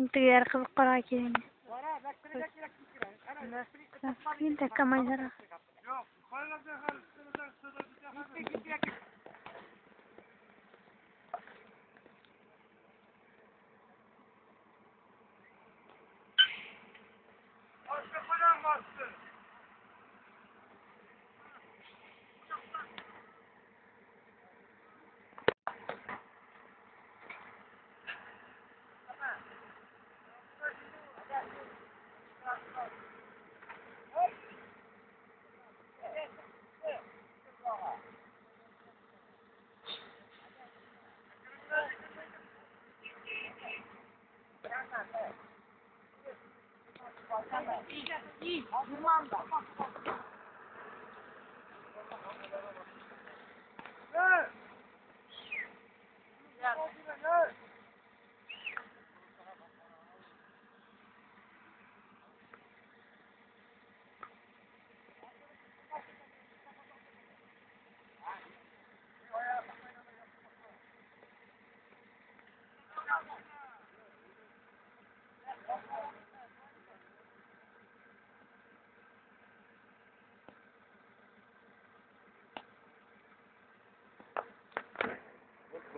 Тегеләр кызык карарга килә инде. Инде командир.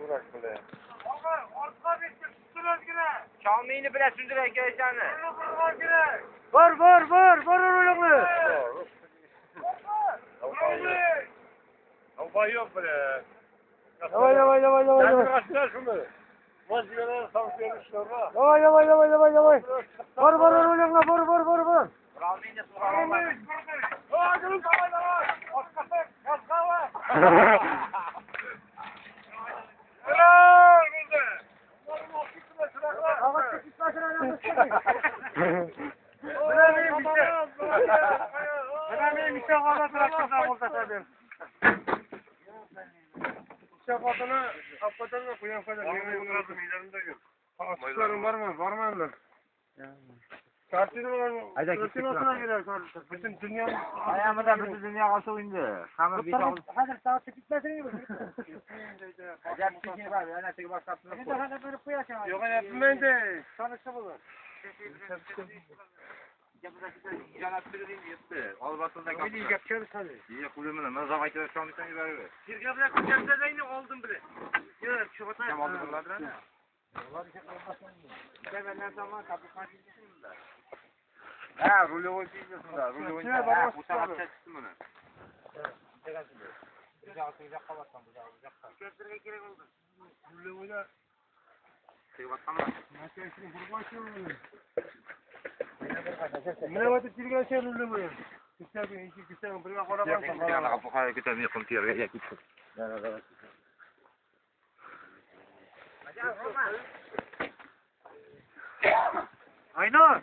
Durak bile. Şamini bile sündürek geleceğini. Vur vur vur vur uğurlu. Hava yok bile. Yavaş yavaş yavaş yavaş. Kaçlar şunu. Maziyeler tavsiye şuna. Yavaş yavaş yavaş yavaş yavaş. Vur vur uğurlu vur vur vur vur. Açıklarım var mı? Var mı öyle? Bütün dünya Ayağımda bütün dünya kalsa indi. Hamur bir tane. Hadi sağa çekilmesin gibi. Acayip bir şey var. Yani tek başkasına koy. Yok yapmayın de. Tanıştı bunlar. İyi kulümünü. Mızrak aytı şu an bir tane veriyor. Tamam bunlar ne? Ha, rulovoy diyorsun da. Rulovoy. Ha, bu taraf çeksin bunu. Ne var da şey rulovoy. Kişi iki kişi buraya Aynur.